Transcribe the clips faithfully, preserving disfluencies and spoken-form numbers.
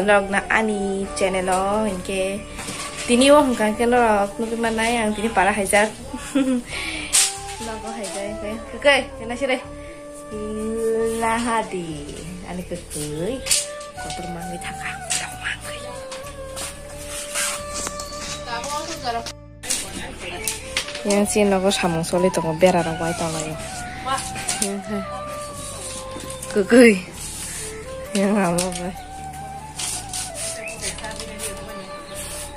Norok na ani channel o hinkhe tini o hwnkha khe norok nugwi mannai ang tini para haijak. Nogo haijak hinkhe kwkwi kena sire. Lahadi ani kwkwi kotor mangwi thaka. Yang si nogo samung soli tongo, bera rok bai tong laio. Yang hai. Kwkwi. Yang amo bai.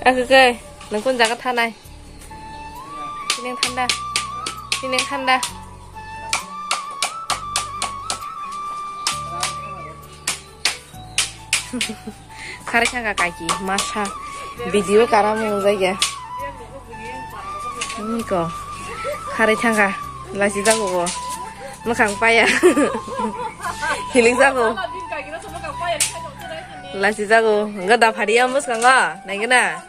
Ah, kwkwi. Nang kun jaga thanai. Sini thanda. Sini thanda. Khari thangkha kaiki masa video karam wngjak ya. Niko khari thangkha lachijago bo mwkhang paya. Hilikjago. Lachijago. Engo da phariya mwskango. Naigena.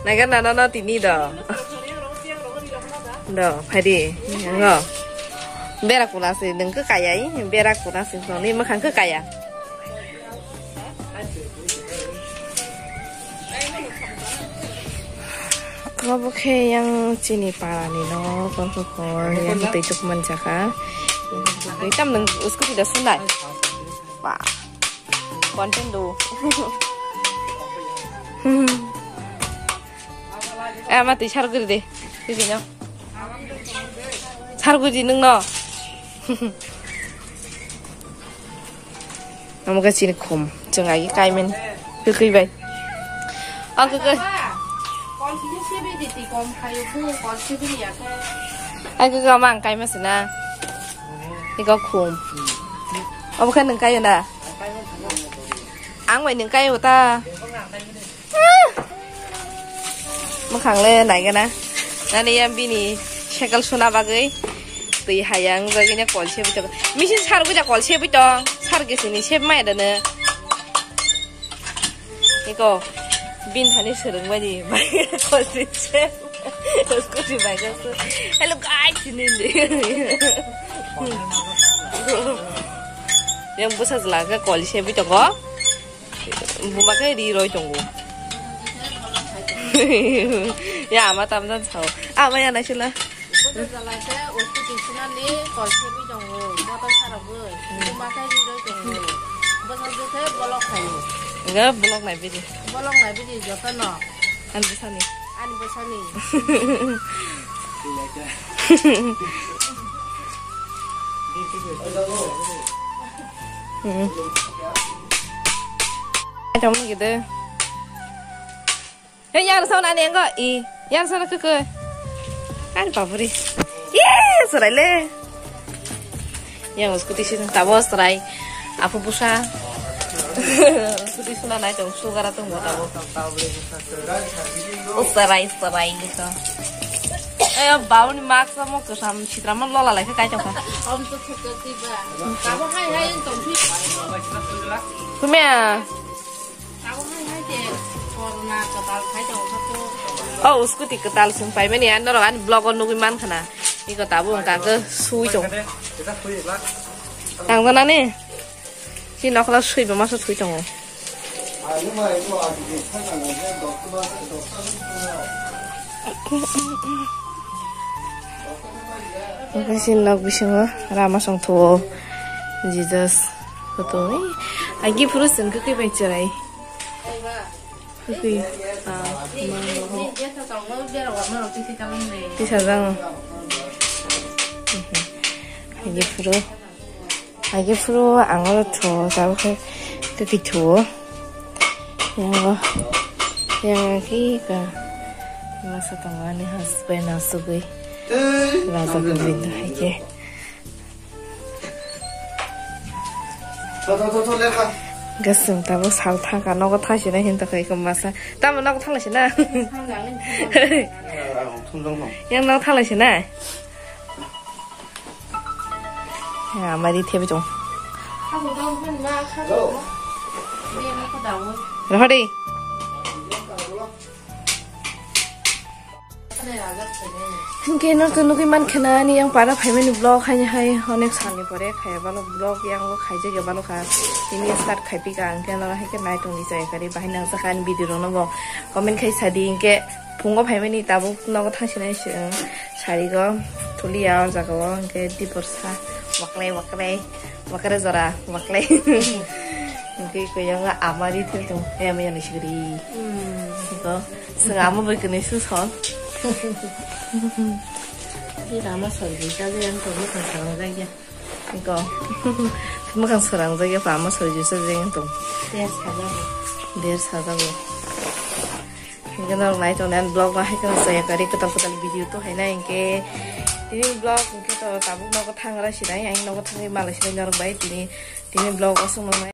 Naigena nono tini do. Do phari. Engo. Bera kuna se nung kaya, bera kuna se noni mwkhang kaya. Obo khe yang chini para ni no, kon ko kor yang twi tuk man jaka. Twi tam nung scooty da sunai. Ba. Content do. Eh, ma twi sar guri de. Twi no. Sar guri nung no. Amo khe chini khum, chwng agi kaimen, kwkwi bai. O kwkwi. Ai kwkwi, omo ang kaima se na. Iko khum. Obo khe nwng kaio na? Ang bai nwng kaio ta. Mwkhang le naigena. Nani yang bini cycle suna bagwi twi hayang jagini kol sebwi tong. Machine sar buja kol sebwi tong. Sar gisini seb mai dana. Iko bin thani sereng bai di. Kol se seb. Scooty bai ka su. Hello guys, ini. Yang busa jelaga kol sebwi tongo. Buma khe ri roi tongo. Ya, ama tam dan sao. Ama ya naisila. Bodo jalai khe usti tisinani kol sebwi tongo. Bodo sarabwi. Buma khe ri roi tongo. Bodo khe bolok khayo. Enggak, bolok nai bidi. Bolok nai bidi jotono. Ani bwsani. Ani bwsani. Hmm. Ai, tamo gede. Hei, yang sana ni anggo. I, yang sana keke. Ani papuri. Ye, serai le. Yang scooty sini tabo serai. Apa busa? Scooty suna nai tong sugara tong tabo. Serai, serai gitu. Eh, bau ni mak samo kesam citra man lola lai kai tong. Om tu suka tiba. Tabo hai hai tong. Kumya. Oh, scooty kwtal sung paimani, ang norok ani vlog o nugwi mankha na. Iko tabuk wngkha khe sui tong. Tangjanani? Si nokhla sui bo masa sui tongo. Oke, si nok bisingo rama song thuo. Jesus. Photo, eh, agi phuru chwng kwkwi bai chwrai. Kwkwi, ah, ma, ma. Tisa jang. Agi phuru, agi phuru ang oro thuo, tabuk khe kwkwi thuo. Yang, yang ki ka. Masa tongo ani husband asugwi. Raja Govinda hai khe. Tho, tho, tho, tho, lekha. Gasung tabuk sal thangkha, nogo thangsinai hinwi tongkha eko masa. Tamo nogo thanglaisina? Thumjong thong. Yang nogo thanglaisina? Ya, mari thebi tong. Rohori. Hinkhe no to nugui man khena ani yang para phaimani vlog haini hai onek salni pore khaya balo vlog yang bo khaijak ya balo kha. Tini start khai pika hinkhe no hinkhe nai tongdi chaya kari bahai nang sakha ani video rok no bo comment khai sadi hinkhe phungo phaimani tabuk nogo thangsinai se sari go tuliya o jaga o hinkhe dipor sa waklai waklai. Wakre jora, wakle. Oke, ko yang amari tu tu. Eh, me yang sigri. Hmm. Ko, sing ama bai kene su son. Di ama sorgi ka yang tu, makan sarang lagi. Ko, makan sarang lagi apa ama sorgi sa yang tu. Dia saja. Dia saja. Hinkhe norok nai tongnai ani vlog no hai kheno chaya kari kwtal kwtal video to haina hinkhe tini vlog hinkhe to tabuk nogo thangra sinai ang nogo thangwi malai sinai norok bai tini tini vlog aswk no nai.